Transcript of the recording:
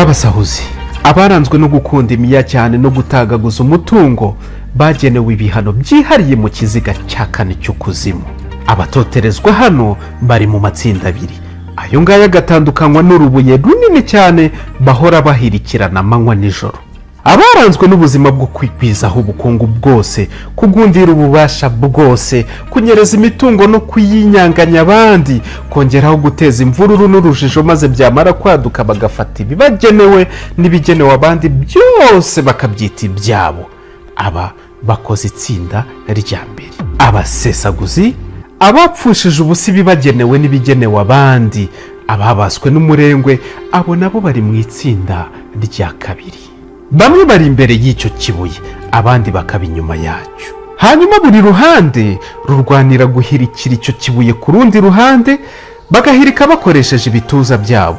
Abasahuzi, abaranzwe no gukunda imiya cyane no gutagaguza umutungo, bagenewe ibihano byihariye mu kiziga cya kane cy'ukuzimu. Abatoterezwa hano bari mu matsinda abiri, ayo ngayo agatandukanywa n'urubuye runini cyane bahora bahirikirana amanywa nijoro. Abaranzwe n'ubuzima bwo kwigwizaho ubukungu bwose, kugundira ububasha bwose, kunyereza imitungo no kuyinyanganya abandi, kongeraho guteza imvururu n'urujijo, maze byamara kwaduka bagafata ibibagenewe n'ibigenewe abandi byose bakabyita ibyabo, aba bakoze itsinda rya mbere. Abasesaguzi, abapfushije ubusa ibibagenewe n'ibigenewe abandi, ababaswe n'umurengwe, abo nabo bari mu itsinda rya kabiri. Bamwe bari imbere y'icyo kibuye, abandi bakaba inyuma yacyo. Hanyuma buri ruhande rurwanira guhirikira icyo kibuye ku rundi ruhande, bagahirika bakoresheje ibituza byabo.